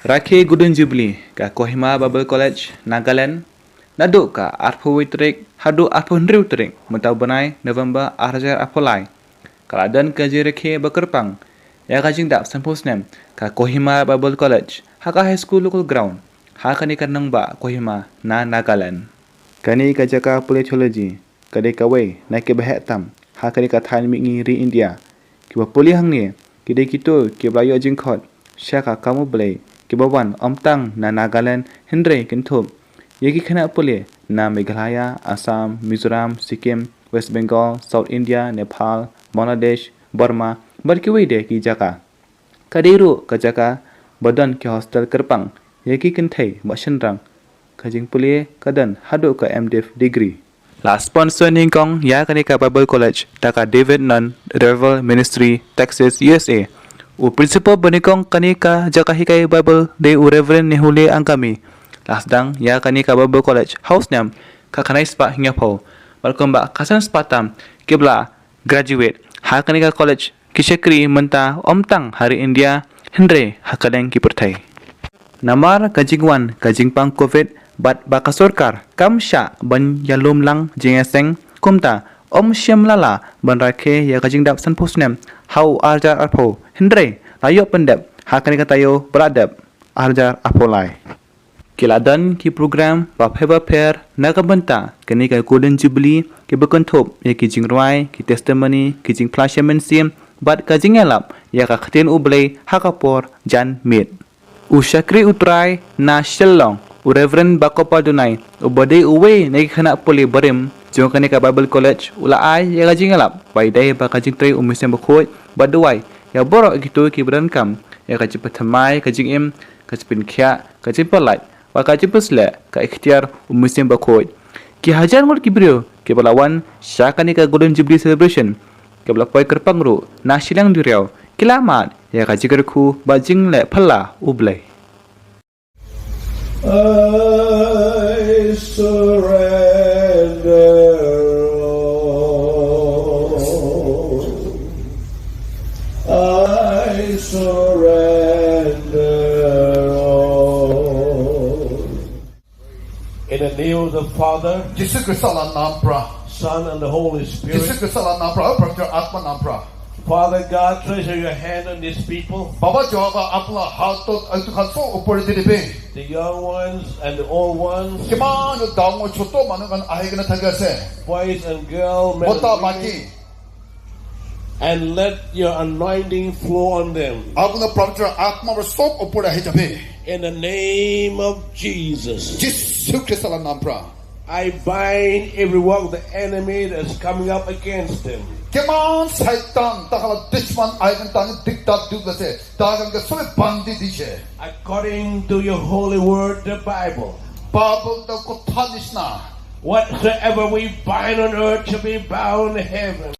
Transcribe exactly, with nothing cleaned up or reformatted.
Rakhe Golden Jubilee ka Kohima Bible College, Nagaland, naduh ka arphew wei tarik haduh arphew hynriew tarik mynta u bnai November ar hajar arphew lai, ka la don ka jingrakhe ba kyrpang ïa ka jingdap sanphew snem ka Kohima Bible College ha ka High School Local Ground, ha kane ka nongbah Kohima na Nagaland. Kane ka jaka pule theology ka dei kawei na kiba heh tam ha kane ka thaiñ mihngi ri India. Kiba pule hangne ki dei kito kiba la ïoh jingkhot sha ka kam U Blei, kiba wan ym tang na Nagaland hynrei kynthup ïa ki khynnah pule na Meghalaya, Assam, Mizoram, Sikkim, West Bengal, South India, Nepal, Bangladesh, Burma bad kiwei de ki jaka. Ka dei ruh ka jaka ba don ki hostel kyrpang ïa ki kynthei bad shynrang. Ka jingpule ka don haduh ka M.Div degree. La sponsor nyngkong ïa kane ka Bible College da ka David Nun Revival Ministry, Texas, U S A. U principal ba nyngkong kane ka jaka hikai Bible dei u Reverend Nehule Angami. La sdang ïa kane ka Bible College ha u snem khatkhyndai spah hynñiewphew bad kumba khatsan spah tam kiba la graduate ha kane ka college ki shakri mynta ym tang ha ri India hynrei ha kylleng ki pyrthei. Namar ka jingwan ka jingpang Covid bad ba ka sorkar kam shah ban ïalum lang jingïaseng, kumta ym shym la lah ban rakhe ïa ka jingdap sanphew snem ha u ar hajar arphew, hynrei la ïoh pyndep ha kane ka taïew ba la dep ar hajar arphew lai. Ki la don ki program bapher bapher na ka bynta kane ka Golden Jubilee, kiba kynthup ïa ki jingrwai, ki testimony, ki jingphla sha mynsiem bad ka jingïalap ïa ka ktien U Blei ha ka por janmiet. U shakri U Trai na Shillong, u Reverend Bakopa Dunai, uba dei uwei na ki khynnah pule barim jong kane ka Bible College, u la ai ïa ka jingïalap ba ïadei bad ka jingtrei U Mynsiem Bakhuid, bad duwai ïa baroh kito kiba donkam ïa ka jingpynthymmai ka jingim, ka jingpynkhiah, ka jingpyllait bad ka jingpynshlur ka iktiar U Mynsiem Bakhuid. Ki hajar ngut ki briew kiba la wan sha kane ka Golden Jubilee Celebration kiba la poi kyrpang ruh na shiliang duriaw ki la mad ïa ka jingkyrkhu bad jingleh phylla U Blei. I surrender all. I surrender all. In the name of the Father, Jisu Krista la nam pra. Son, and the Holy Spirit. Jisu Krista la nam pra, Pavitra Atma nam pra. Father God, treasure your hand on these people. Baba Jehova, apna hat to, eh, tu khan so upor te dibe. The young ones and the old ones. Ki mano dang o choto mano kan ahe kana thaga se. Boys and girls, men and women. Mota baki. And let your anointing flow on them. Apna Pavitra Atma ra sob upor ahe jabe. In the name of Jesus. Jisu Krista la nam pra. I bind every work of the enemy that's coming up against them. Ki man Satan, ta ka la dushman ai kan tang diktat duk la se, ta kan ka sule bandi di se. According to your holy word, the Bible. Bible da ko thanisna. Whatsoever we bind on earth shall be bound in heaven.